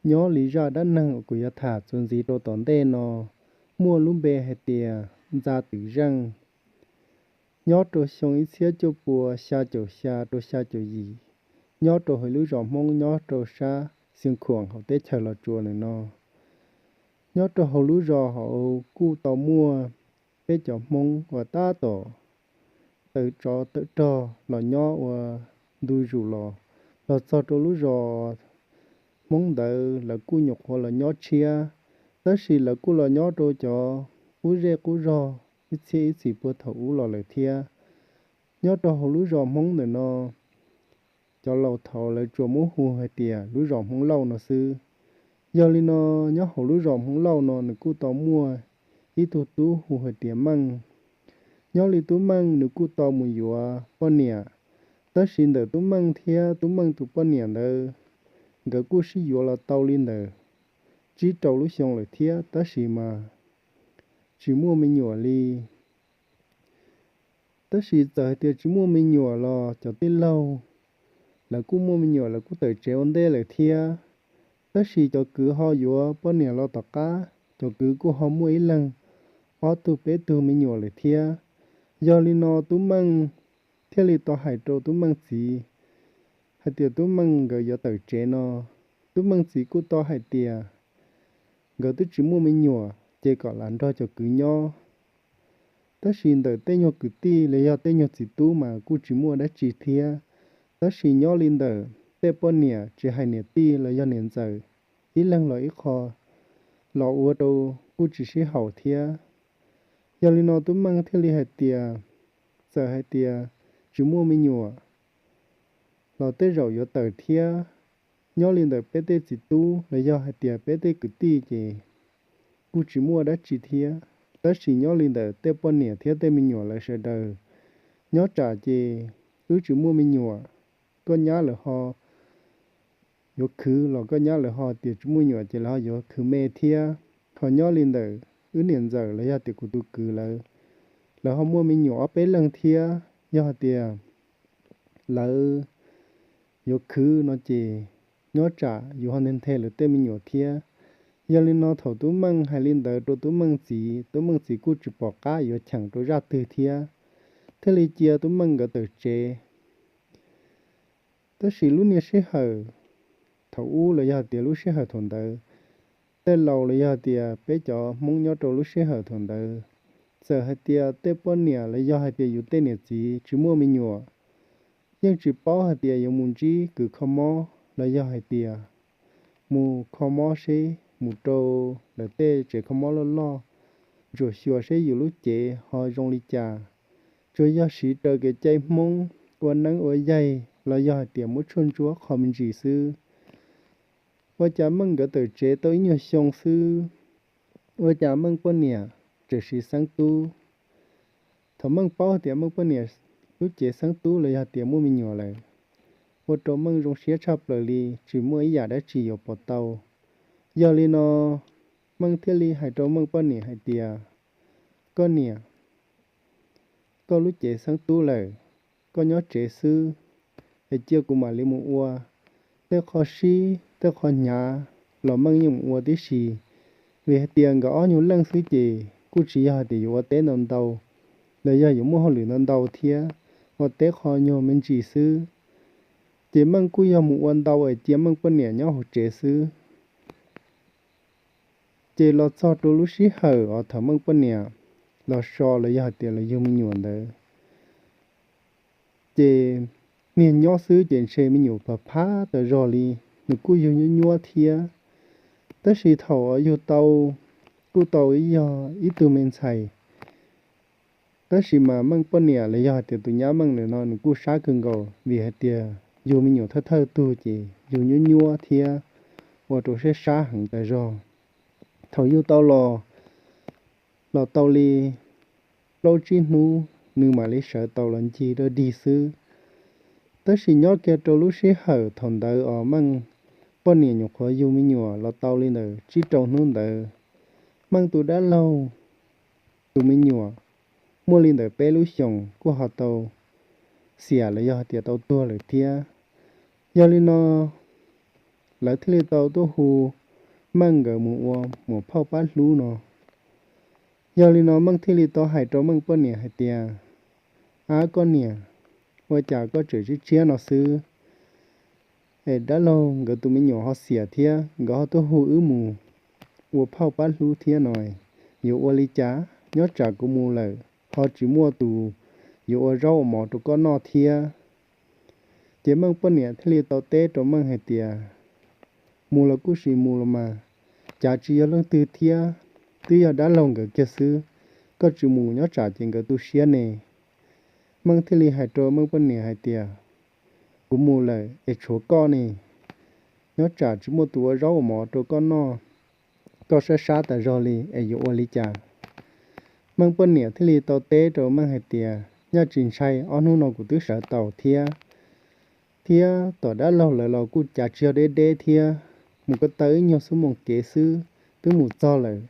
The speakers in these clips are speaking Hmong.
Nyob li zaj dab neeg uas kuv yuav tham txuas ntxiv rau tom ntej no muaj lub npe hais tias Ntxa Twm Zeej. Nyob rau xyoo ib txhiab cuaj pua xya caum xya rau xya caum yim, nyob rau hauv lub zos Hmoob nyob rau sab Xeev Khuam hauv teb chaws Los Tsuas ntawm no. Nyob rau hauv lub zos hauv kuj tau muaj peb cov Hmoob uas tab tom tawm tsov tawm rog los nyob ua ntu zus los, los txog rau lub zos Hmoob ntawd lawv kuj nyuam qhuav los nyob tshiab, tab sis lawv kuj los nyob rau cov qub zej qub zog ib txhiab ib txhis puag thaum ub los lawm thiab. Nyob rau hauv lub zos Hmoob ntawm no, cov laus thaud lawv tsuas muab hu hais tias lub zos Hmoob Lauj no xwb. Yog li no, nyob hauv lub zos Hmoob Lauj no nws kuj tau muaj ib tug tub hu hais tias Meej. Nyob li tub Meej nws kuj tau mus yuav poj niam, tab sis ntawm tub Meej thiab tub Meej tus poj niam ntawd, nkawd kuj sib yuav los tau li ntawm tsib rau lub xyoo lawm thiab, tab sis mas tsis muaj me nyuam li. Tab sis txawm hais tias tsis muaj me nyuam los cov tij laug lawv kuj muaj me nyuam, lawv kuj tawm tsev ua ntej lawm thiab. Tab sis cov kwv ho yuav poj niam los tom qab, cov kwv kuj ho muaj ib leeg ob tug peb tug me nyuam lawm thiab. Yog li no tub Meej thiaj li tau hais rau tub Meej txiv hais tias tub Meej nkawd yuav tawm tsev no, tub Meej txiv kuj tau hais tias nkawd twb tsis muaj me nyuam ces kom lam nrog cov kwv nyob. Tab sis ntawm tej nyuag kwv tij los yog tej nyuag txiv tub mas kuj tsis muaj dab tsi thiab. Tab sis nyob li ntawm tej poj niam tsis hais niam tij los yog niam ntxawm, ib leeg los ib qho, los ua rau kuj tsis sib haum thiab. Yog li no tub Meej thiaj li hais tias txawm hais tias tsis muaj me nyuam los tej zaum yuav tawm thiab. Nyob li ntawm peb tej txiv tub los yog hais tias peb tej kwv tij ces kuj tsis muaj dab tsi thiab. Tab sis nyob li ntawm tej poj niam thiab tej me nyuam lawv sawv daws, nyob tsam ces wb tsis muaj me nyuam, koj nyab lawv ho yuav khwv los koj nyab lawv ho tias tsis muaj me nyuam ces lawv ho yuav khwv me thiab. Ho nyob li ntawm wb niam ntxawm los yog tias kuv tus kwv lawv, lawv ho muaj me nyuam ob peb leeg thiab. Yog hais tias lawv yuav khwv no ces nyob tsam yus ho nthe nthe lawv tej me nyuam thiab. Yog li no thaum tub Meej hais li ntawd rau tub Meej txiv, tub Meej txiv kuj tsis pom qab yuav cheem rau zaj twg thiab, thiaj li cia tub Meej nkawd tawm tsev. Tab sis lub niag sij hawm thaum ub los yog tias lub sij hawm thaum ntawd, tej laus los yog tias peb cov Hmoob nyob rau lub sij hawm thaum ntawd, txawm hais tias tej poj niam los yog hais tias yus tej niam txiv tsis muaj me nyuam, yeej tsis paub hais tias yuav mus ntsib kwv kho mob los yog hais tias mus kho mob seb mus rau lawv tej tsev kho mob loj loj, ntsuam xyuas seb yus lub cev ho zoo li cas. Tsuas yog siv raws kev cai Hmoob ua neeb ua yaig los yog hais tias muab tshuaj ntsuab qho me ntsis xwb. Ua cas Meej nkawd tawm tsev tau ib nyuag xyoo xwb, ua cas Meej poj niam tseem siv xeeb tub. Thaum Meej paub hais tias Meej poj niam lub cev xeeb tub los yog tias muaj me nyuam lawm, ua rau Meej zoo siab tshaj plaws li, tsis muaj ib yam dab tsi yuav pov tau. Yog li no, Meej thiaj li hais rau Meej poj niam hais tias, koj niam, koj lub cev xeeb tub lawm, koj nyob tsev xwb, es cia kuv mam li mus ua. Tej qho sib tej qho hnyav los Meej yeej mus ua tib si, vim hais tias nkawd ob nyuag leej xwb ces kuj tsis yog hais tias yuav ua teb ntau ntau, los yog yuav muaj hauj lwm ntau ntau thiab, ua teb qho nyuag me ntsis xwb. Ces Meej kuj yog mus ua ntau es cia Meej poj niam nyob hauv tsev xwb. Ces los txog rau lub sij hawm uas thaum Meej poj niam los so los yog hais tias los yug me nyuam ntawd, ces niag nyob xwb ces ntshe me nyuam pham phab tas zog li, nws kuj yug nyuab nyuab thiab. Tab sis thaum uas yug tau, kuj tau ib yog ib tug me ntxhais. Tab sis mas Meej poj niam los yog hais tias tus nyab Meej ntawm no nws kuj sab kawg nkaus vim hais tias yug me nyuam thawj thawj tug ces yug nyuab nyuab thiab ua rau sab sab heev tas zog. Thaum yug tau los, los tau li plaub tsib hnub nws mam li sawv tau los ncig dawb dig xwb. Tab sis nyob kiag rau lub sij hawm thaum ntawd os Meej poj niam nyuam qhuav yug me nyuam los tau li ntawm tsib rau hnub ntawd, Meej tus dab laug tus me nyuam muaj li ntawm peb lub xyoos kuj ho tau xiam los yog hais tias tau tuag lawm thiab. Yog li no, lawv thiaj li tau tuaj hu Meej nkawd mus ua muam phauj pab hlub no. Yog li no Meej thiaj li tau hais rau Meej poj niam hais tias, Ab koj niam, ua cas koj tseem tshiab tshiab no xwb es dab laug nkawd tus me nyuam ho xiam thiab nkawd ho tuaj hu wb mus ua phauj pab hlub thiab no, yuav ua li cas? Nyob tsam kuv mus lawm ho tsis muaj tus yuav ua zaub ua mov rau koj noj thiab. Ces Meej poj niam thiaj li tau teb rau Meej hais tias, Mus los kuj sim mus los mas, cav tsis yog leej twg thiab, twb yog dab laug nkawd kiag xwb. Koj tsis mus nyob tsam ces nkawd tu siab ne. Meej thiaj li hais rau Meej poj niam hais tias, Kuv mus lawm es tshuav koj ne, nyob tsam tsis muaj tus ua zaub ua mov rau koj noj, koj sab sab tas zog li es yuav ua li cas? Meej poj niam thiaj li tau teb rau Meej hais tias, Nyaj tsis ntshai, ob hnub no kuv twb sawv taus thiab, thiab tom dab laug lawv los kuj cav tsis yog deb deb thiab, mus ko taw ib nyuag xuab moos kev xwb twb mus txog lawm.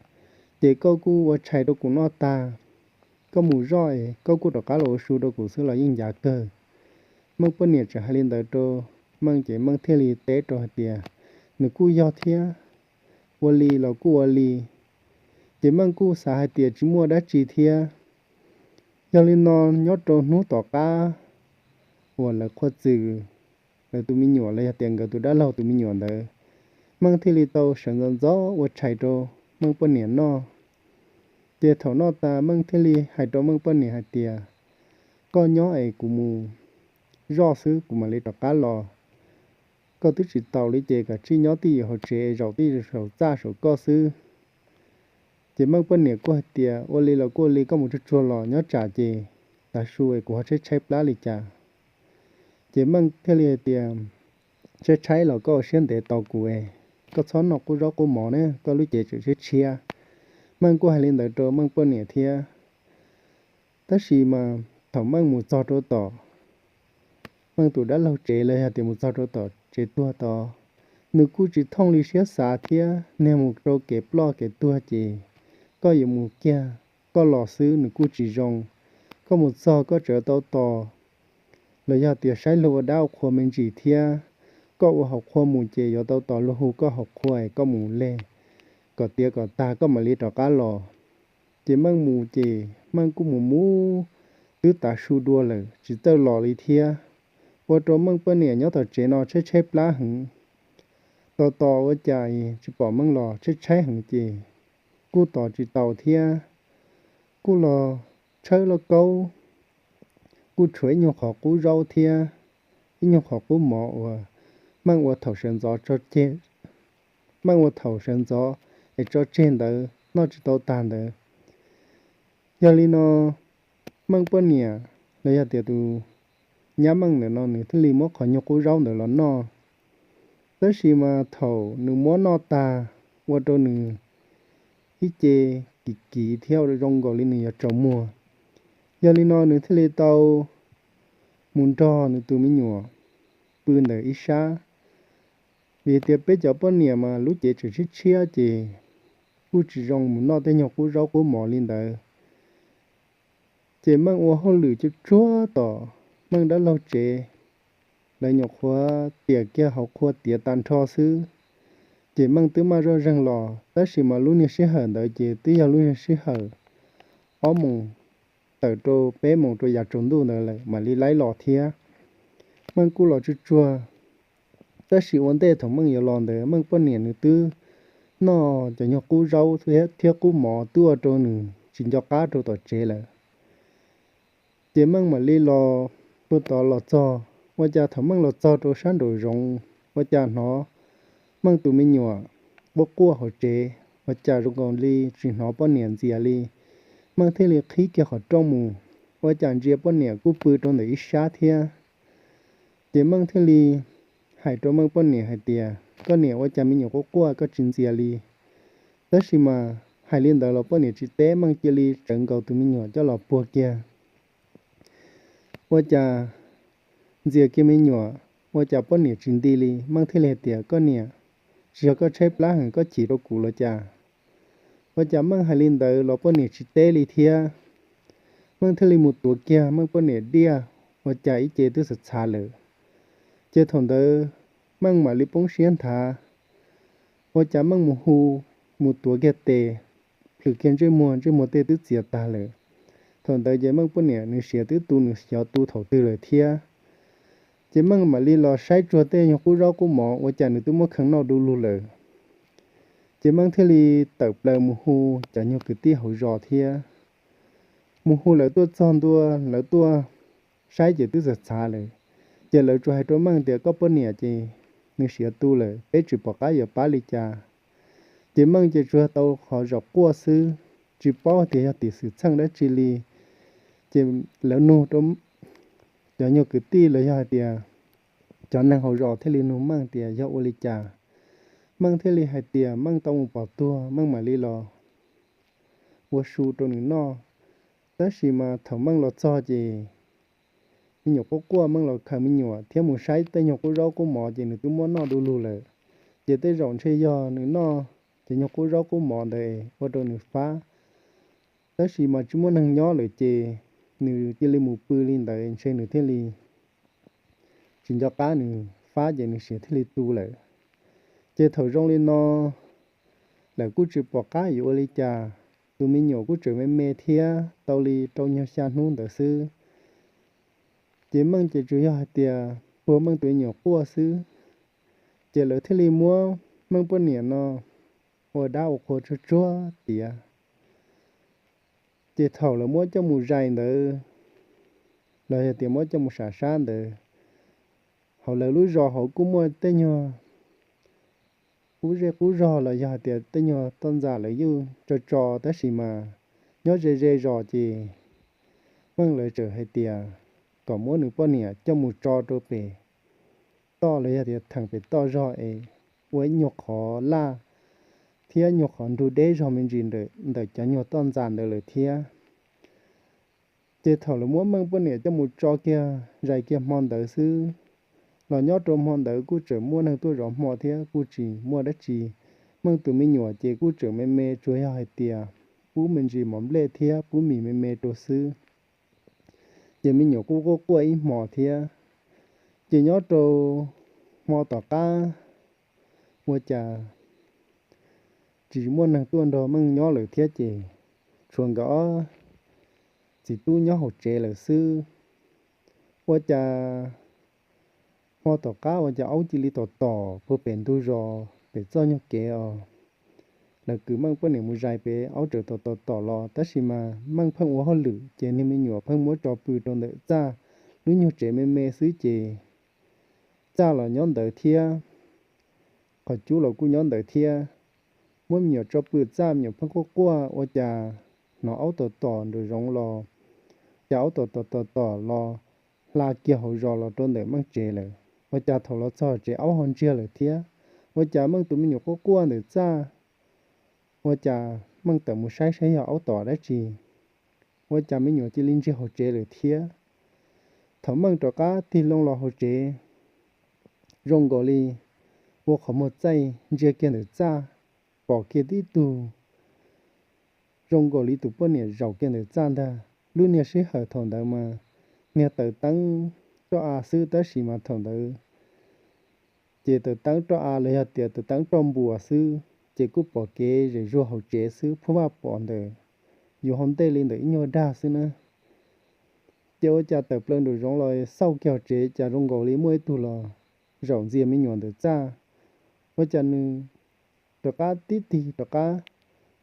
Ces koj kuj ua tshais rau kuv noj tag, koj mus zoj es koj kuj rov qab los ua su rau kuv xwb los yeej ncav kawg. Meej poj niam tseem hais li ntawd rau Meej ces Meej thiaj li teb rau hais tias, Nws kuj yog thiab, ua li los kuj ua li. Ces Meej kuj xav hais tias tsis muaj dab tsi thiab. Yog li no nyob rau hnub tom qab uas lawv qhua txws lawv tus me nyuam los yog tias nkawd tus dab laug tus me nyuam ntawd, Meej thiaj li tau sawv ntxov ntxov ua tshais rau Meej poj niam noj. Ces thaum noj tas Meej thiaj li hais rau Meej poj niam hais tias, Koj nyob es kuv mus zoj xwb kuv mam li rov qab los. Koj twb tsis taus li ces kav tsij nyob twj ywm hauv tsev, zaum twj ywm saum txaj saum koj xwb. Ces Meej poj niam kuj hais tias, Ua li los kuj ua li, koj mus tsuag tsuag los nyob tsam ces tav su es kuv ho tshaib tshaib plab li cas. Ces Meej thiaj li hais tias, Tshaib tshaib los koj ua siab ntev tos kuv es, koj txhob noj qub zaub qub mov na, koj lub cev tseem tshiab tshiab. Meej kuj hais li ntawd rau Meej poj niam thiab. Tab sis mas thaum Meej mus txog rau tom Meej tus dab laug tsev los yog tias mus txog rau tom tsev tuag tod, nws kuj tsis thooj li siab xav thiab, niag mus rau kev ploj kev tuag ces koj yuav mus kiag koj los xwb nws kuj tsis zoo. Koj mus txog koj tseem tau tos los yog tias saib luag ua dab ua qhua me ntsis thiab. Koj ua hauv qhua mus ces yuav tau tos luag hu koj hauv qhua es koj mus leg kom tiav kom tag koj mam li rov qab los. Ces Meej mus ces Meej kuj mus mus twb tav su dua lawm tsis txawj los li thiab, ua rau Meej poj niam nyob tom tsev no tshaib tshaib plab heev. Tos tos ua cas tsis pom Meej los tshaib tshaib heev ces kuj tos tsis tau thiab. Kuj los tshawb lauj kaub, kuj tshuav ib nyuag qhov qub zaub thiab ib nyuag qhov qub mov uas Meej ua thaum sawv ntxov tso tseg, Meej ua thaum sawv ntxov es tso tseg ntawd noj tsis tau tag ntawd. Yog li no Meej poj niam los yog tias tus nyab Meej ntawm no nws thiaj li muab qhov nyuag qub zaub ntawd los noj. Tab sis mas thaum nws muab noj tag ua rau nws ib ce kiv kiv thiab zoo nkaus li nws yuav tsaus muag. Yog li no nws thiaj li tau mus nrog nws tus me nyuam pw ntawm ib sab. Vim tias peb cov poj niam mas lub cev tseem tshiab tshiab ces kuj tsis zoo mus noj tej nyuag qub zaub qub mov li ntawd. Ces Meej ua hauj lwm cuag tsuag tom Meej dab laug tsev, lawv nyuam qhuav tiam kiag hauv qhua tiav tag nrho xwb. Ces Meej twb maj zoj zeeg los tab sis mas lub niag sij hawm ntawd ces twb yog lub niag sij hawm ob moos tawm rau peb moos rau yav tsaus ntuj ntawd lawm mam li laib los thiab. Meej kuj los tsuag tsuag, tab sis ua ntej thaum Meej yuav los ntawd Meej poj niam nws twb noj cov nyuag qub zaub thiab qub mov twb ua rau nws tsis nco qab rau tom tsev lawm. Ces Meej mam li los rau tod los txog, ua cas thaum Meej los txog rau sab nraum zoov ua cas hnov Meej tus me nyuam quaj quaj hauv tsev, ua cas zoo nkaus li tsis hnov poj niam ntxias li. Meej thiaj li qhib kiag qhov rooj mus, ua cas ntsia poj niam kuj pw rau ntawm ib sab thiab. Ces Meej thiaj li hais rau Meej poj niam hais tias, Koj niam, ua cas me nyuam quaj quaj koj tsis ntxias li? Tab sis mas hais li ntawd los poj niam tsis teb, Meej cia li tsawv nkaus tus me nyuam coj los puag kiag. Ua cas ntxias kiag me nyuam, ua cas poj niam tsis nti li. Meej thiaj li hais tias, Koj niam, tsis yog koj tshaib plab heev koj chim rau kuv los cas? Ua cas Meej hais li ntawd los poj niam tsis teb li thiab. Meej thiaj li mus tuav kiag Meej poj niam diaj, ua cas ib ce twb txhav txhav lawm. Ces thaum ntawd Meej mam li poob siab nthav, ua cas Meej mus hu, mus tuav kiag tes, plhws kiag ntsej muag, ntsej muag tej twb txias tag lawm. Thaum ntawd ces Meej poj niam nws siav twb tu, nws xyov tu thaum twg lawm thiab. Ces Meej mam li los saib tsuag tej nyuag qub zaub qub mov ua cas nws twb muab kheev noj du lug lawm. Ces Meej thiaj li tawm plaws mus hu cov nyuag kwv tij hauv zos thiab. Mus hu lawv tuaj txog ntua, lawv tuaj saib ces twb txawm txhav lawm. Ces lawv tsuas hais rau Meej tias, koj poj niam ces nws siav tu lawm, peb tsis pom qab yuav pab li cas. Ces Meej ces tsuas tau qhov zaum quaj xwb, tsis paub tias yog tim xwm txheej dab tsi li. Ces lawv nug rau cov nyuag kwv tij los yog hais tias cov neeg hauv zos thiaj li nug Meej tias yog ua li cas. Meej thiaj li hais tias Meej tau mus pom tuag, Meej mam li los ua su rau nws noj. Tab sis mas thaum Meej los txog ces me nyuam quaj quaj, Meej los khaws me nyuam thiab mus saib tej nyuag qub zaub qub mov ces nws twb muab noj du lug lawm. Ces tej zaum ntshe yog nws noj cov nyuag qub zaub qub mov ntawd ua rau nws fab. Tab sis mas tsis muaj neeg nyob lawm ces nws cia li mus pw li ntawd ntshe nws thiaj li tsis nco qab nws fab ces nws siav thiaj li tu lawm. Ces thaum zoo li no lawm kuj tsis pom qab yuav ua li cas, tus me nyuam kuj tseem me me thiab tau li rau nyuag xya hnub ntawd xwb. Ces Meej ces tsuas yog hais tias puag Meej tus me nyuam quaj xwb. Ces lawv thiaj li muab Meej poj niam no ua dab ua qhua tsuag tsuag tiav. Ces thaum lawv muab coj mus zais ntawd, los yog tias muab coj mus sam sab ntawd, hauv lawv lub zos hauv kuj muaj tej nyuag qub zej qub zog los yog hais tias tej nyuag toj ntxas lawv yeej tso tso, tab sis mas nyob ze ze zos ces Meej lawv txawm hais tias kom muab nws poj niam coj mus tso rau pem toj los yog tias theem pem toj zog es ua ib nyuag qhov laj thiab nyuag qhov nrug deb zog me ntsis ntawm cov nyuag toj ntxas ntawd lawm thiab. Ces thaum lawv muab Meej poj niam coj mus tso kiag zais kiag hmo ntawd xwb, los nyob rau hmo ntawd kuj tseem muaj neeg tuaj zov hmo thiab kuj tsis muaj dab tsi. Meej tus me nyuam ces kuj tseem me me, tsuas yog hais tias pub me ntsis mov nplej thiab pub mis me me rau xwb. Ces me nyuam kuj quaj quaj ib hmo thiab. Ces nyob rau hmo tom qab ua cas tsis muaj neeg tuaj nrog Meej nyob lawm thiab ces tshuav nkawd ob txiv tub nyob hauv tsev lawm xwb. Ua cas hmo tom qab ua cas aub cia li tom tom puag pem ntug zos pem txoj nyuag kev os. Lawv kwv Meej poj niam mus zais pem, aub txawm tom tom tom los, tab sis mas Meej pheej ua hauj lwm ces niag me nyuam pheej muab tso pw rau ntawm txaj lub nyuag tsev me me xwb ces txaj los nyob ntawd thiab, qhov cub los kuj nyob ntawd thiab. Muab me nyuam tso pw txaj, me nyuam pheej quaj quaj, ua cas hnov aub tom tom nraum zoov los, cas aub tom tom tom tom los hla kiag hauv zos los rau ntawm Meej tsev lawm. Ua cas thaum los txog tsev aub ho ntsiag lawm thiab. Ua cas Meej tus me nyuam quaj quaj ntawm txaj, ua cas Meej tawm mus saib saib yog aub tom dab tsi, ua cas me nyuam cia li ntsiag hauv tsev lawm thiab. Thaum Meej rov qab tig loo los hauv tsev, zoo nkaus li ua qhov muag txaij ntsia kiag ntawm txaj, pom kiag tib tug zoo nkaus li tus poj niam zaum kiag ntawm txaj ntag. Lub niag sij hawm thaum ntawd mas niag taws teeb roj av xwb, tab sis mas thaum ntawd ces taws teeb roj av los yog tias taws teeb roj npuas xwb, ces kuj pom kev zem zuag hauv tsev xwb, phuj vaj pom ntawm yus hauv ntej li ntawm ib nyuag dag xwb na. Ces ua cas tawm plaws nraum zoov los xauj kiag hauv tsev cas zoo nkaus li muaj ib tug los zaum ntxias me nyuam ntawm txaj. Ua cas nws rov qab tib tig rov qab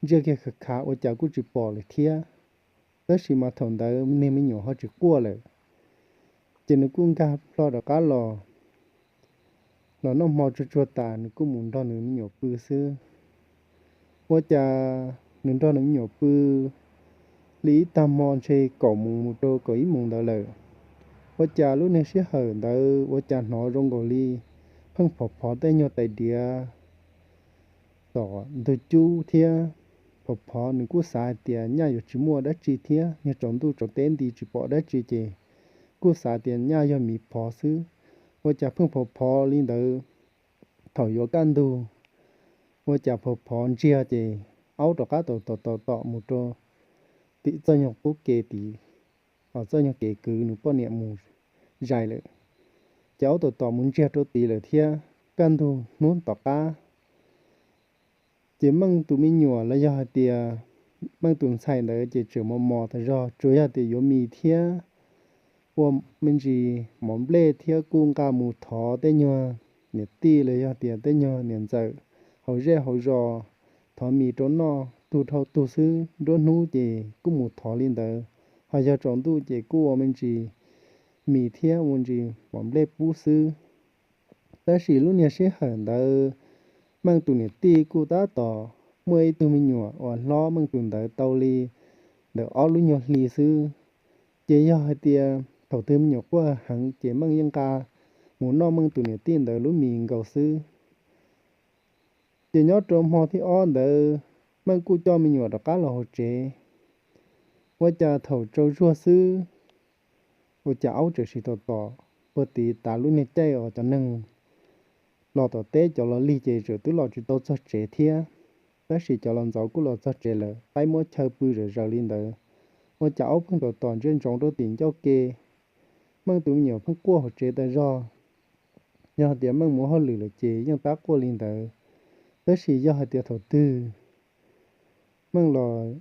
ntsia kiag khav khav ua cas kuj tsis pom lawm thiab. Tab sis mas thaum ntawd niag me nyuam ho tsis quaj lawm, ces nws kuj nkag plho rov qab los, los noj hmo tsuag tsuag tas nws kuj mus nrog nws me nyuam pw xwb. Ua cas nws nrog nws me nyuam pw li ib tag hmo ntshe kaum moos mus rau kaum ib moos ntawd lawm, ua cas lub niag sij hawm ntawd ua cas hnov zoo nkaus li pheej phov phov tej nyuag tais diav tom ntug cub thiab. Phov phov nws kuj xav hais tias nyaj yuav tsis muaj dab tsi thiab, niag tsaus ntuj tsaus teb nti tsis pom dab tsi ces kuj xav tias nyaj yog miv phov xwb. Ua cas pheej phov phov li ntawd, thaum yuav kaj ntug ua cas phov phov ntsiag ces aub rov qab tom tom tom tom mus rau tim txoj nyuag qub ke tid, txoj nyuag kev kwv nws poj niam mus zais lawm. Ces aub tom tom mus ntsiag rau tid lawm thiab. kaj ntug hnub tom qab, ces Meej tus me nyuam los yog hais tias Meej tus ntxhais ntawd ces tseem mos mos tas zog, tsuas yog tias yuav mis thiab ua me ntsis mov nplej thiab kuj nqa mus thov tej nyuag niam tij los yog tias tej nyuag niam ntxawm hauv zej hauv zos, thov mis rau noj tug dhau tug xwb. Nruab hnub ces kuj mus thov li ntawd, ho yog tsaus ntuj ces kuj ua me ntsis mis thiab ua ntsis mov nplej pub xwb. Tab sis lub niag sij hawm ntawd Meej tus niam tij kuj tab tom muaj ib tug me nyuam uas hlob Meej tus ntawd tau li ntawm ob lub nyuag hli xwb. Ces yog hais tias thaum twg me nyuam quaj heev ces Meej yeej nqa mus noj Meej tus niam tij ntawd lub mis nkaus xwb. Ces nyob rau hmo thib ob ntawd, Meej kuj coj me nyuam rov qab los hauv tsev. Ua cas thaum tsaus zuag xwb, ua cas aub tseem sib tom tom puag tim tav lub niag caij uas cov neeg los tom teb cov los lig ces tseem twb los tsis tau txog tsev thiab. Tab sis cov los ntxov kuj los txog tsev lawm, qaib muab chaw pw zom zaws li ntawd. Ua cas aub pheej tom tom ntsia ntsoov rau tim ncauj ke. Meej tus me nyuam pheej quaj hauv tsev tas zog. Yog hais tias Meej mus hauj lwm lawm ces yeej tab quaj li ntawd. Tab sis yog hais tias thaum twg Meej los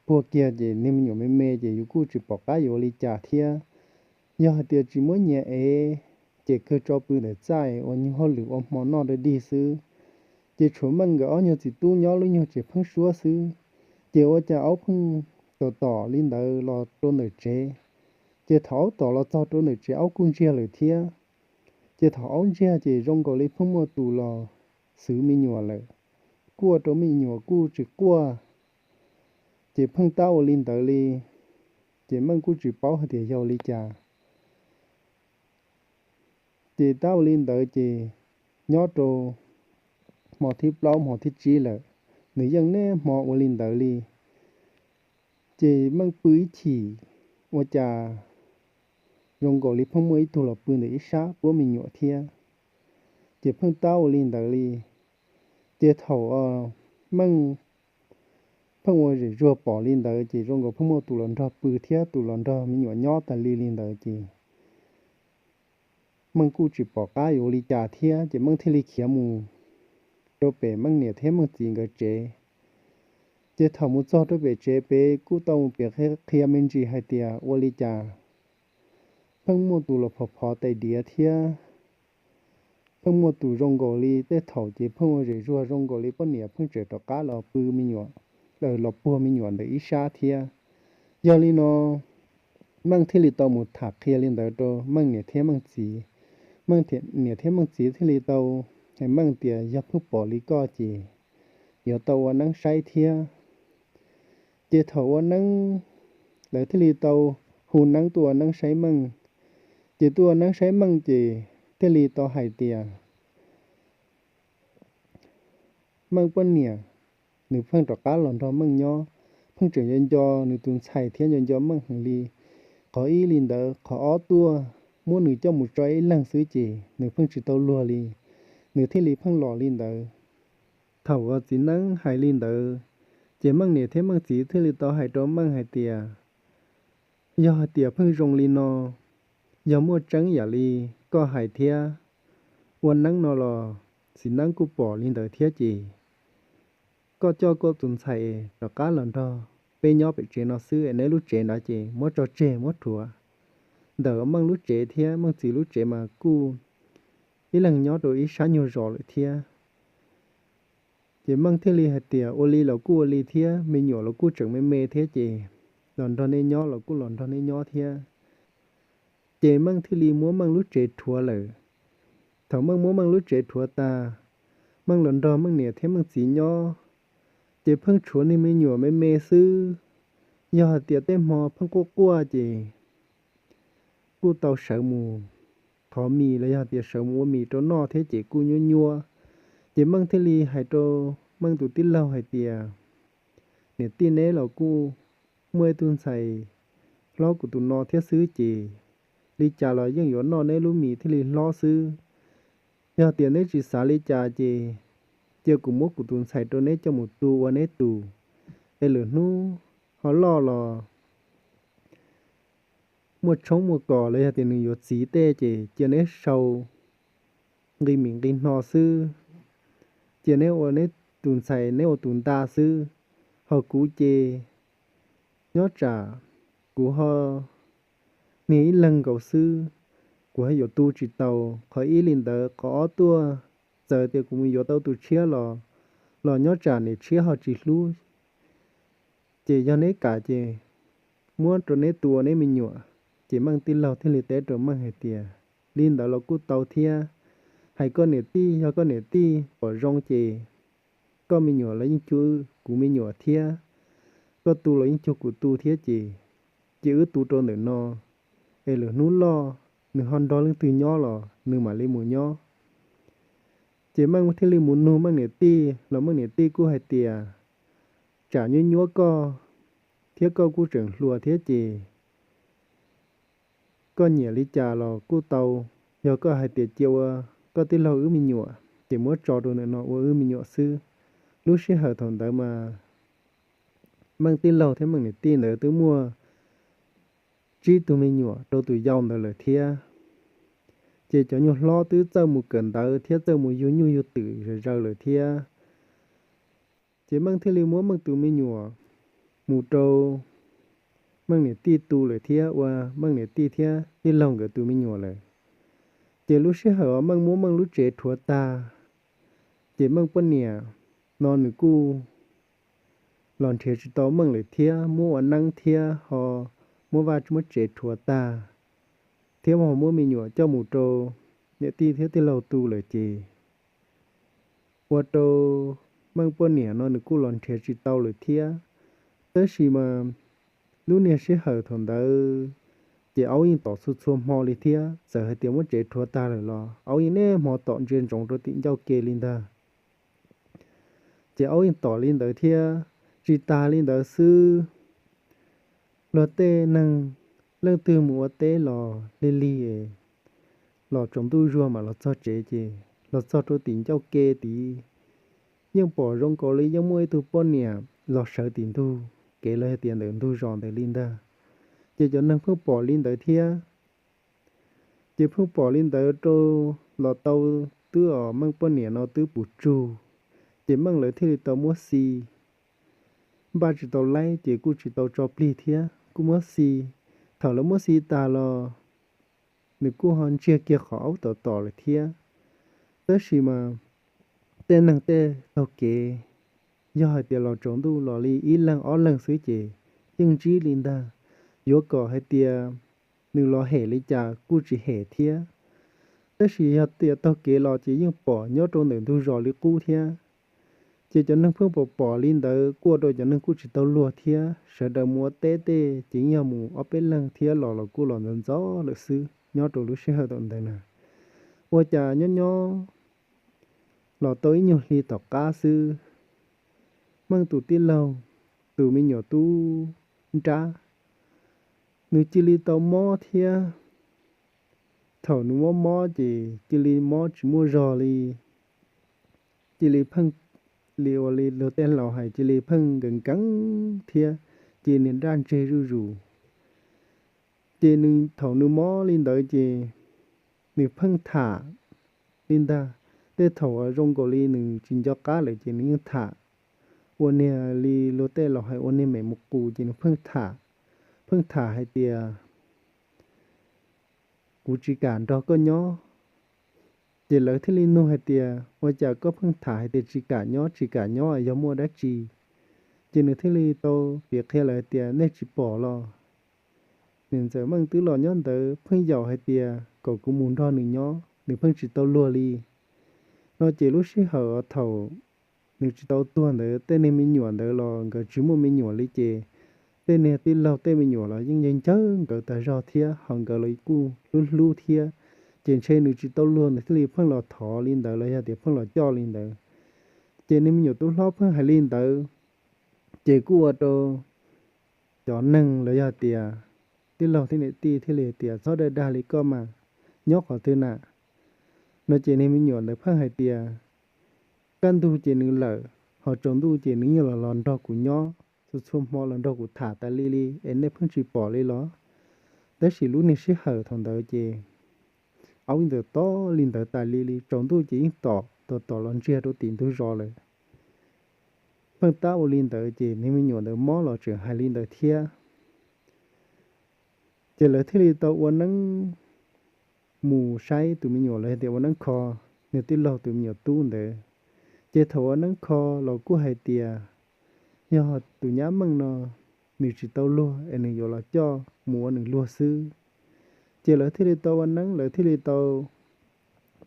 puag kiag ces niag me nyuam me me ces yus kuj tsis pom qab yuav ua li cas thiab. Yog hais tias tsis muab nyias ev, ces kawg tso pw ntawm txaj ua nyuag hauj lwm ua hmo noj dab dig xwb. Ces tshuav Meej nkawd ob nyuag txiv tub nyob lub nyuag tsev pheeb suab xwb. Ces ua cas aub pheej tom tom li ntawd los rau ntawm tsev. Ces thaum aub tom los txog rau ntawm tsev aub kuj ntsiag lawm thiab. Ces thaum aub ntsiag ces zoo nkaus li pheej muaj tus los xwv me nyuam lawm, kuaj rau me nyuam kuj tsis quaj. Ces pheej tab ua li ntawd li, ces Meej kuj tsis paub hais tias yog li cas. Ces tab ua li ntawd ces nyob rau hmo thib plaub hmo thib tsib lawm, nws yeej niaj hmo ua li ntawd li. Ces Meej pw ib chim, ua cas zoo nkaus li pheej muaj ib tug los pw ntawm ib sab puab me nyuam thiab. Ces pheej tab ua li ntawd li. Ces thaum Meej pheej ua zem zuag pom li ntawd ces zoo nkaus pheej muaj tus los nrog pw thiab tus los nrog me nyuam nyob tas li li ntawd ces Meej kuj tsis pom qab yuav ua li cas thiab ces Meej thiaj li khiav mus rau pem Meej niam thiab Meej txiv nkawd tsev. Ces thaum mus txog rau pem tsev pem kuj tau mus piav qhia me ntsis hais tias ua li cas pheej muaj tus los phov phov tais diav thiab pheej muaj tus zoo nkaus li tej thaum ces pheej ua zem zuag zoo nkaus li poj niam pheej tseem rov qab los pw me nyuam, los puag me nyuam ntawm ib sab thiab. Yog li no Meej thiaj li tau mus tham qhia li ntawd rau Meej niam thiab Meej txiv. Meej niam thiab Meej txiv thiaj li tau hais Meej tias yog pheej pom li koj ces yuav tau ua neeb saib thiab. Ces thaum ua neeb, lawv thiaj li tau hu neeb tuaj ua neeb saib Meej. Ces tuaj ua neeb saib Meej ces thiaj li tau hais tias Meej poj niam, nws pheej rov qab los nrog Meej nyob, pheej tseem nco nco nws tus ntxhais thiab nco nco Meej heev li. Qhov ib li ntawd, qhov ob tuaj muab nws coj mus tso ib leeg xwb ces nws pheej tsis tau luag li, nws thiaj li pheej los li ntawd. Thaum uas txiv neeb hais li ntawd, ces Meej niam thiab Meej txiv thiaj li tau hais rau Meej hais tias, yog hais tias pheej zoo li no, yog muaj tseeb yam li koj hais thiab, ua neeb no los txiv neeb kuj pom li ntawd thiab ces koj coj koj tus ntxhais rov qab los nrog peb nyob pem tsev no xwb es neb lub tsev ntawd ces muab tso tseg muab rhuav. Ntawm Meej lub tsev thiab Meej txiv lub tsev mas kuj ib leeg nyob rau ib sab nyuag zos lawm thiab. Ces Meej thiaj li hais tias ua li los kuj ua li thiab, me nyuam los kuj tseem me me thiab ces los nrog nej nyob los kuj los nrog nej nyob thiab. Ces Meej thiaj li muab Meej lub tsev rhuav lawm. Thaum Meej muab Meej lub tsev rhuav tas, Meej los nrog Meej niam thiab Meej txiv nyob, ces pheej tshuav niag me nyuam me me xwb. Yog hais tias tej hmo pheej quaj quaj ces kuj tau sawv mus thov mis los yog tias sawv mus ua mis rau noj thiab ces kuj nyuab nyuab. Ces Meej thiaj li hais rau Meej tus tij laug hais tias, niam tij, neb los kuj muaj ib tug ntxhais hlob kuv tus no thiab xwb ces li cas los yeej yuav noj neb lub mis thiaj li hlob xwb. Yog tias neb tsis xav li cas ces cia kuv muab kuv tus ntxhais rau neb coj mus tu ua neb tus, es lwm hnub ho loj los muaj tshoob muaj kos los yog tias nws yuav txiv tej ces cia neb sau nqi mis nqi hno xwb, cia neb ua neb tus ntxhais neb ua tus nta xwb, ho kuv ces nyob tsam kuv ho niag ib leeg nkaus xwb, kuv ho yuav tu tsis tau. Qhov ib li ntawd, qhov ob tuaj, txawm tias kuv mus yuav tau tus tshiab los, los nyob tsam niam tshiab ho tsis hlub, ces yog neb kam ces muab rau neb tu ua neb me nyuam. Ces Meej tij laug thiaj li teb rau Meej hais tias, li ntawd los kuj tau thiab, hais koj niam tij, yog koj niam tij pom zoo ces koj me nyuam los yeej cuag kuv me nyuam thiab, koj tu los yeej cuag kuv tu thiab ces, ces wb tu rau ntawm no, es lwm hnub loj nws ho nrog leej twg nyob los nws mam li mus nyob. Ces Meej thiaj li mus nug Meej niam tij los Meej niam tij kuj hais tias, tsam nyuab nyuab koj thiab koj kuj tseem hluas thiab ces koj nyiam li cas los kuj tau, yog koj hais tias cia ua koj tij laug wb me nyuam ces muab tso rau ntawm no ua wb me nyuam xwb. Lub sij hawm thaum ntawd mas Meej tij laug thiab Meej niam tij ntawd twb muaj tsib tug me nyuam rau tus yau ntawd lawm thiab. Ces cov nyuag hlob twb txawj mus kawm ntawv thiab txawj mus yug nyuj yug twm zom zaws lawm thiab. Ces Meej thiaj li muab Meej tus me nyuam mus rau Meej niam tij tu lawm thiab ua Meej niam tij thiab tij laug nkawd tus me nyuam lawm. Ces lub sij hawm uas Meej muab Meej lub tsev rhuav tag, ces Meej poj niam no nws kuj los nrhiav tsis tau Meej lawm thiab, muab ua neeb thiab ho muab vaj muab tsev rhuav tag, thiab ho muab me nyuam coj mus rau niam tij thiab tij laug tu lawm ces ua rau Meej poj niam no nws kuj los nrhiav tsis tau lawm thiab. Tab sis mas lub niag sij hawm thaum ntawd ces aub yeej tom txhua txhua hmo li thiab, txawm hais tias muab tsev rhuav tag lawm los aub yeej niaj hmo tom ntsia ntsoov rau tim ncauj ke li ntag. Ces aub yeej tom li ntawd thiab. Tsis tas li ntawd xwb, luag tej neeg leej twg mus ua teb los lig lig los tsaus ntuj zuag mam los txog tsev, ces los txog rau tim ncauj ke tid yeej pom zoo nkaus li yeej muaj ib tug poj niam los sawv tim ntug kev los yog tias ntawm ntug zos ntawd li ntag. Ces cov neeg pheej pom li ntawd thiab. Ces pheej pom li ntawd rau los tau twb os Meej poj niam no twb puv tsug, ces Meej lawv thiaj li tau muab xi. Npaj tsis tau laib ces kuj tsis tau tso plig thiab kuj muab xi. Thaum lawv muab xi tas los nws kuj ho ntsiag kiag qhov aub tom tom lawm thiab. Tab sis mas tej neeg tej taug kev, yog hais tias los tsaus ntuj los li ib leeg ob leeg xwb ces yeej ntsib li ntag. Yuav kom hais tias nws los hem li cas kuj tsis hem thiab. Tab sis yog tias taug kev los ces yeej pom nyob rau ntawm ntug zos li qub thiab. Ces cov neeg pheej pom pom li ntawd kuj ua rau cov neeg kuj tsis tau luag thiab, sawv daws mus ua teb tej ces yeej yog mus ob peb leeg thiab los los kuj los ntxov ntxov lawm xwb nyob rau lub sij hawm thaum ntawd na. Ua cas nyob nyob los tau ib nyuag hli tom qab xwb, Meej tus tij laug tus me nyuam tub nrab, nws cia li tau mob thiab. Thaum nws mob mob ces cia li mob tsis muaj zog li, cia li pheej li ua li luag tej laus hais cia li pheej nkees nkees thiab, cia li nraj ntseg zuj zus. Ces nws thaum nws mob li ntawd ces nws pheej tham li ntag. Tej thaum uas zoo nkaus li nws tsis nco qab lawm ces nws yeej tham ua niag li luag tej laus hais ua niag mem mus qus ces nws pheej tham, pheej tham hais tias, kuv tsis kam nrog koj nyob. Ces lawv thiaj li nug hais tias, ua cas koj pheej tham hais tias tsis kam nyob tsis kam nyob yog muaj dab tsi? Ces nws thiaj li tau piav qhia lawv hais tias, nej tsis pom los? Niam ntxawm Meej twb los nyob ntawd pheej yaum hais tias kom kuv mus nrog nws nyob, nws pheej tsis tau luag li. No ces lub sij hawm thaum nws tsis tau tuag ntawd tej niag me nyuam ntawd los nkawd tsis muaj me nyuam li ces tej niag tij laug tej me nyuam los yeej yog ncawg nkawd tag zog thiab ho nkawd los kuj hlub hlub thiab. Ces ntshe nws tsis tau luag nws thiaj li pheej los thov li ntawd los yog tias pheej los coj li ntawd. Ces niag me nyuam tub hlob pheej hais li ntawd, ces kuj ua rau cov neeg los yog tias tij laug thiab niam tij thiaj li tias, txhob dag dag li koj mas, nyob qhov twg na? No ces niag me nyuam ntawd pheej hais tias, kaj ntug ces nws lawm, ho tsaus ntuj ces nws yeej los los nrog kuv nyob, txhua txhua hmo los nrog kuv tham tas li li es nej pheej tsis pom li los? Tab sis lub niag sij hawm thaum ntawd ces aub ntawd tob li ntawd tas li li, tsaus ntuj ces yeej tom tom tom los ntsiag rau tim ntug zos lawm. Pheej tab ua li ntawd ces niag me nyuam ntawd mob los tseem hais li ntawd thiab. Ces lawv thiaj li tau ua neeb mus saib tus me nyuam los yog tias ua neeb kho nws tij laug tus me nyuam tub ntawd. Ces thaum ua neeb kho los kuj hais tias yog tus nyab Meej no nws tsis tau luag es nws yuav los coj mus ua nws luag xwb. Ces lawv thiaj li tau ua neeb, lawv thiaj li tau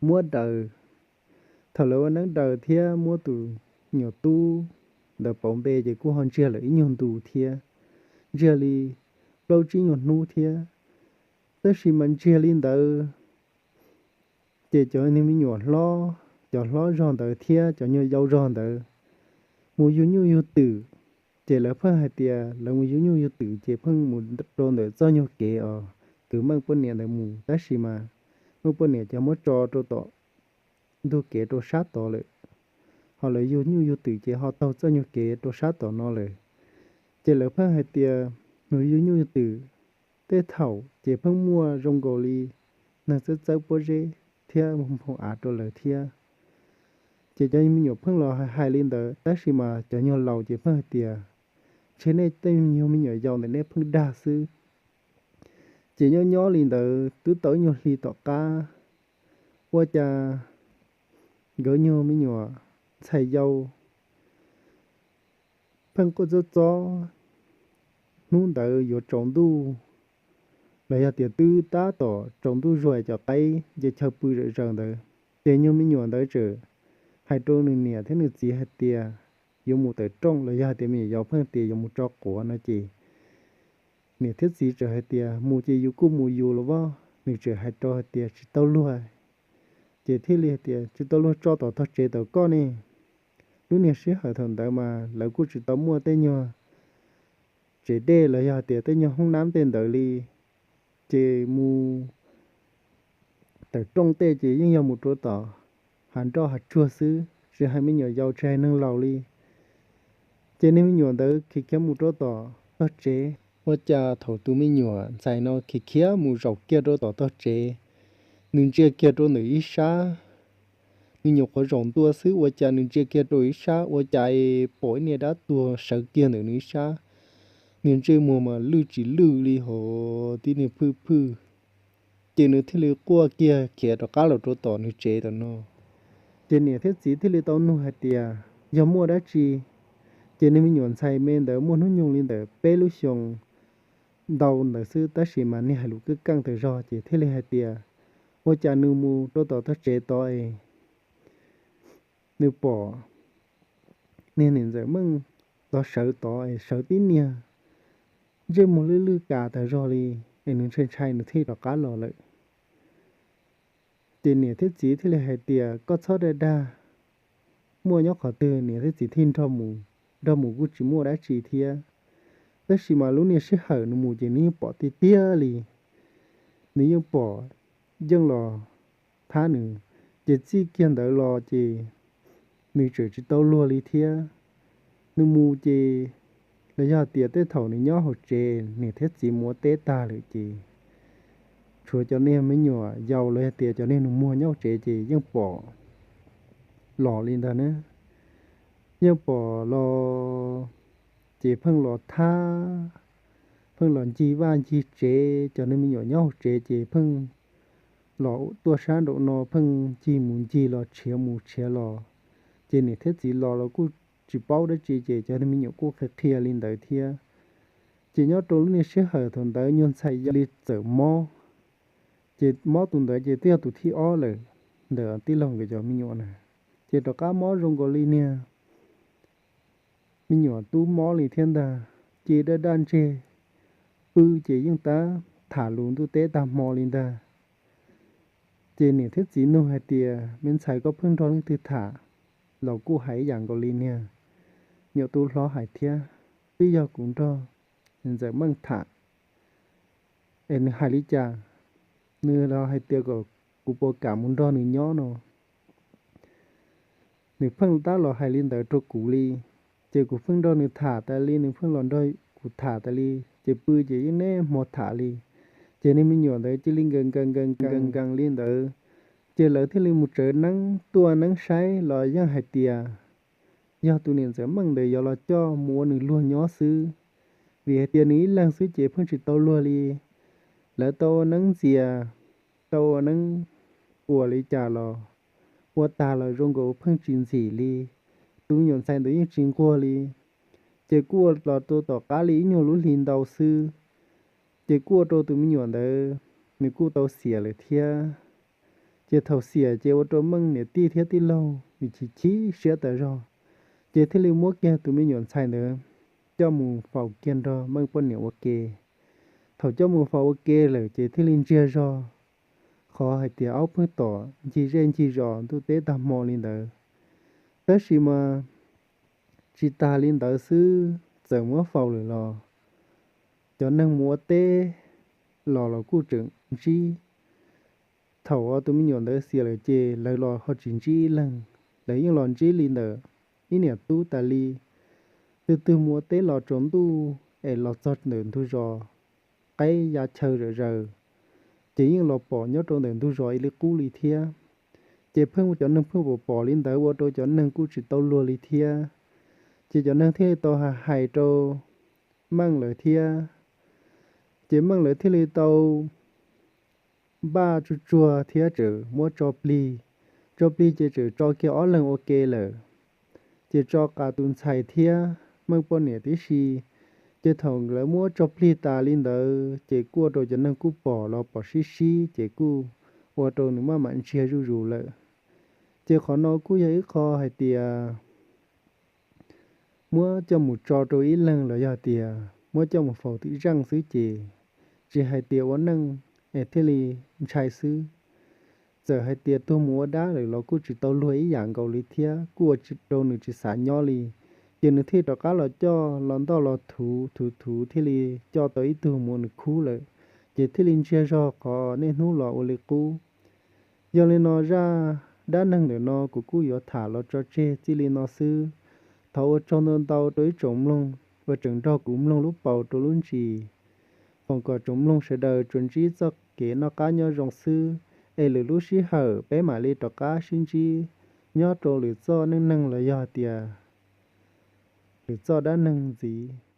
muab daws. Thaum lawv ua neeb daws thiab muab tus nyuam tub ntawd pauv npe ces kuj ho ntsiag lawm ib nyuag ntu thiab, ntsiag li plaub tsib nyuag hnub thiab. Tab sis mas ntsiag li ntawd ces cov niag me nyuam hlob, cov hlob zog ntawd thiab cov nyuag yau zog ntawd mus yug nyuj yug twm. Ces lawv pheej hais tias lawv mus yug nyuj yug twm ces pheej mus rau ntawm txoj nyuag kev os kwv Meej poj niam ntawd mus, tab sis mas Meej poj niam cov muab tso rau tom ntug kev rau sab tod lawm, ho lawv yug nyuj yug twm ces ho taug txoj nyuag kev rau sab tom no lawm. Ces lawv pheej hais tias mus yug nyuj yug twm tej thaum ces pheej muaj zoo nkaus li neeg txawb txawb pob zeb thiab nphoo av rau lawv thiab. Ces cov me nyuam pheej los hais li ntawd, tab sis mas cov nyuag laus ces pheej hais tias ntshe nej tej nyuag me nyuam yaus ntawm nej pheej dag xwb. Ces nyob nyob li ntawd twb tau ib nyuag hli tom qab, ua cas nkawd nyuag me nyuam ntxhais yau pheej quaj txob txob, hnub ntawd yuav tsaus ntuj los yog tias twb tab tom tsaus ntuj zuag cov qaib nce chaw pw zom zaws ntawd, ces nyuag me nyuam ntawd txawm hais rau nws niam thiab nws txiv hais tias yuav mus tawm rooj los yog hais tias me nyuam yaus pheej tias yuav mus tso quav no ces niam thiab txiv txawm hais tias mus ces yus kuj mus yus los as, nws txawm hais rau hais tias tsis tau luag, ces thiaj li hais tias tsis tau luag tso tom tog tsev tawm koj ne. Lub niag sij hawm thaum ntawd mas lawv kuj tsis tau muaj tej nyuag tsev dej los yog hais tias tej nyuag hoob nab tej ntawd li, ces mus tawm rooj tej ces yeej yog mus rau tom hav nroj hav tsuag xwb, tsis hais me nyuam yaus tsis hais neeg laus li. Ces niag me nyuam ntawd khiav khiav mus rau tom tog tsev, ua cas thaum tus me nyuam ntxhais no khiav khiav mus zaum kiag rau tom tog tsev, nws ntsia kiag rau ntawm ib sab, nws nyuam qhuav zaum ntua xwb ua cas nws ntsia kiag rau ib sab ua cas pom ib niag dab tuag sawv kiag ntawm nws ib sab. Nws ntsej muag mas lwj tsis lwj li hos tib niag phwj phwj, ces nws thiaj li quaj kiag khiav rov qab los rau tom nws tsev tom no. Ces niam thiab txiv thiaj li tau nug hais tias yog muaj dab tsi. Ces niag me nyuam ntxhais me ntawd muaj hnub nyoog li ntawm peb lub xyoos ntau ntawd xwb, tab sis mas niag hais lus keej keej tawm zog ces thiaj li hais tias ua cas nws mus rau tom tog tsev tod es nws pom niag niam ntxawm Meej tod sawv tod es sawv tib niag ntsej muag lwj lwj kas tawm zog li, es nws ntshai ntshai nws thiaj rov qab los lawm. Ces niam thiab txiv thiaj li hais tias koj txhob dag dag, muaj nyob qhov twg niam thiab txiv thiaj nrog mus, nrog mus kuj tsis muaj dab tsi thiab. Tab sis mas lub niag sij hawm nws mus ces nws yeej pom tiag tiag li, nws yeej pom yeej los thab nws, ces txij kiag ntawd los ces nws tseem tsis tau luag li thiab. Nws mus ces los yog tias tej thaum nws nyob hauv tsev niam thiab txiv mus ua teb tag lawm ces tshuav cov niag me nyuam yaus los yog tias cov niag nus muag nyob hauv tsev ces yeej pom los li ntag na. Yeej pom los ces pheej los thab, pheej los ncig vaj ncig tsev, cov niag me nyuam nyob hauv tsev ces pheej los tuaj sab nraum no pheej ncig mus ncig los tshiav mus tshiav los. Ces niam thiab txiv los los kuj tsis paub dab tsi ces cov niag me nyuam kuj qhia qhia li ntawd thiab. Ces nyob rau lub niag sij hawm thaum ntawd nyuag ntxhais yau li txawm mob, ces mob tus ntawd ces twb yog tus thib ob lawm ntawm tij laug nkawd cov me nyuam na. Ces rov qab mob zoo nkaus li niag me nyuam tub mob li thiab ntag, ci daj daj ntseg, pw ces yeej tab tham lus ntuj teb tag hmo li ntag. Ces niam thiab txiv nug hais tias me ntxhais koj pheej nrog leej twg tham? Los kuj hais ib yam nkaus li niag me nyuam tub hlob hais thiab, twb yog kuv nrog ntxawm Meej tham. Es nws hais li cas? Nws los hais tias kom kuv puas kam mus nrog nws nyob no. Nws pheej tab los hais li ntawd rau kuv li, ces kuv pheej nrog nws tham tas li, nws pheej los nrog kuv tham tas li, ces pw ces yeej niaj hmo tham li. Ces niag me nyuam ntawd cia li nkees nkees nkees nkees nkees li ntawd, ces lawv thiaj li mus tsawv neeb tuaj neeb saib los yeej hais tias yog tus niam ntxawm Meej ntawd yuav los coj mus ua nws luag nyob xwb, vim hais tias nws ib leeg xwb ces pheej tsis tau luag li. Lawv tau ua neeb ntxias, tau ua neeb ua li cas los ua tag los zoo nkaus pheej tsis ntxim li. Tus me nyuam ntxhais ntawd yeej tsis nquag li. Ces kuj ua los rau tom qab li ib nyuag lub hli ntau xwb, ces kuj ua rau tus me nyuam ntawd nws kuj tau xiam lawm thiab. Ces thaum xiam ces ua rau Meej niam tij thiab tij laug nws chim chim siab tas zog, ces thiaj li muab kiag tus me nyuam ntxhais ntawd coj mus faus kiag nrog Meej poj niam ua ke. Thaum coj mus faus ua ke lawm ces thiaj li ntsiag zog qhov hais tias aub pheej tom ncig zej ncig zos ntuj teb tag hmo li ntawd. Tab sis mas tsis tas li ntawd xwb, txawm muab faus lawm los cov neeg mus ua teb los los kuj tseem ntsib. Thaum uas tus me nyuam ntawd xiam lawm ces lawv los ho tsis ntsib ib leeg, lawv yeej los ntsib li ntawm ib niam tub tas li. Twg twg mus ua teb los tsaus ntuj es los txog ntawm ntug zos qaib ya chaw zom zaws, ces yeej los pom nyob rau ntawm ntug zos ib li qub li thiab. Ces pheej cov neeg pheej pom pom li ntawd ua rau cov neeg kuj tsis tau luag li thiab. Ces cov neeg thiaj li tau hais hais rau Meej lawv thiab. Ces Meej lawv thiaj li tau npaj tsuag tsuag thiab tseem muab tso plig. Tso plig ces tseem tso kiag ob leeg ua ke lawm, ces tso qas tus ntxhais thiab Meej poj niam tib si. Ces thaum lawv muab tso plig tas li ntawd ces kuj ua rau cov neeg kuj pom los pom sib sib ces kuj ua rau nws maj mam ntsiag zuj zus lawm. Ces qhov no kuj yog ib qho hais tias muab coj mus tso rau ib leeg los yog tias muab coj mus faus tim zeej xwb ces tsis hais tias ua neej es thiaj li ntshai xwb. Txawm hais tias tuag mus ua dab lawm los kuj tsis tau luag ib yam nkaus li thiab kuj ua rau nws tsis xav nyob li. Ces nws thiaj rov qab los coj los ntoj los thuv thuv thuv thiaj li coj tau ib tug mus ua nws khub lawm. Ces thiaj li ntsiag zog qhov niaj hnub los ua li qub. Yog li no zaj dab neeg ntawm no kuv kuj yuav tham los tso tseg txij li no xwb. Thov ua tsaug ntau ntau rau ib tsoom mloog uas tseem nrog kuv mloog lub paus rau lub ntsis. Foom kom tsoom mloog sawv daws tsuas ntsib txoj kev noj qab nyob zoo xwb, es lwm lub sij hawm peb mam li rov qab sib ntsib nyob rau lwm txoj neej neeg los yog tias lwm txoj dab neeg ntxiv.